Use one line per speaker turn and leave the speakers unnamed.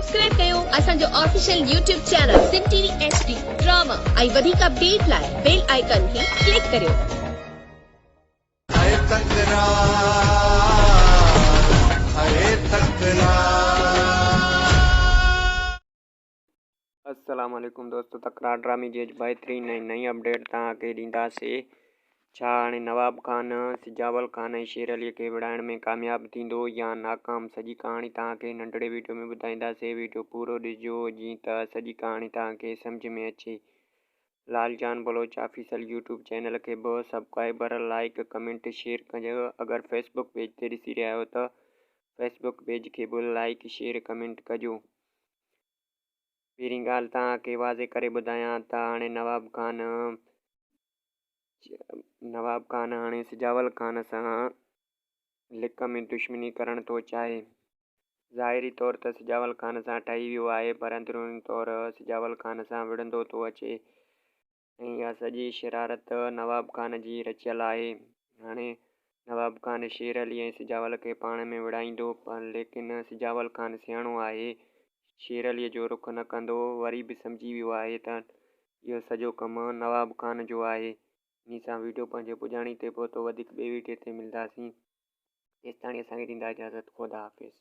Subscribe ڪيو اسان جو official YouTube channel Sindh T V H D drama ۽ وڌيڪ اپڊيٽ لاء بيل آئيڪن کي ڪلڪ ڪريو.
هاء تڪرار هاء تڪرار.
السلام عليڪم دوستو تڪرار ڊرامي جي اڄ بهترين ۽ نئين اپڊيٽ توهان کي ڏينداسي ڇا هاڻي نواب خان سجاول خان ۽ شير علي کي وڙهائڻ ۾ ڪامياب ٿيندو يا ناڪام سڄي ڪهاڻي توهان کي ننڍڙي ويڊيو ۾ ٻڌائينداسي ويڊيو پورو ڏسجو جيئن ته سڄي ڪهاڻي توهان کي سمجهه ۾ اچي Lal Jan Baloch official YouTube channel کي به سبڪرائبر لائيڪ ڪمينٽ شيئر ڪجو اگر فيسبڪ پيج تي ڏسي رهيا آهيو ته فيسبڪ پيج کي به لائيڪ شيئر ڪمينٽ ڪجو. پهرين ڳالهه توهان کي واضح ڪري ٻڌايان ته هاڻي نواب خان نواب خان هاڻي سجاول خان سان لڪ ۾ دشمني ڪرڻ ٿو چاهي. ظاهري طور ته سجاول خان سان ٺهي ويو آهي پر اندروني طور سجاول خان سان وڙهندو ٿو اچي. ۽ اها سڄي شرارت نواب خان جي رچيل آهي. هاڻي نواب خان شير علي ۽ سجاول کي پاڻ ۾ وڙهائيندو پر ليڪن سجاول خان سياڻو آهي، شير علي جو رخ نه ڪندو، وري به سمجهي ويو آهي ته اهو سڄو ڪم نواب خان جو آهي. انهي سان ويڊيو پنهنجي پڄاڻي تي پهتو وڌيڪ ٻئي ويڊيو تي ملداسين تيستاڻي اسان کي ڏيندا اجازت خدا حافظ.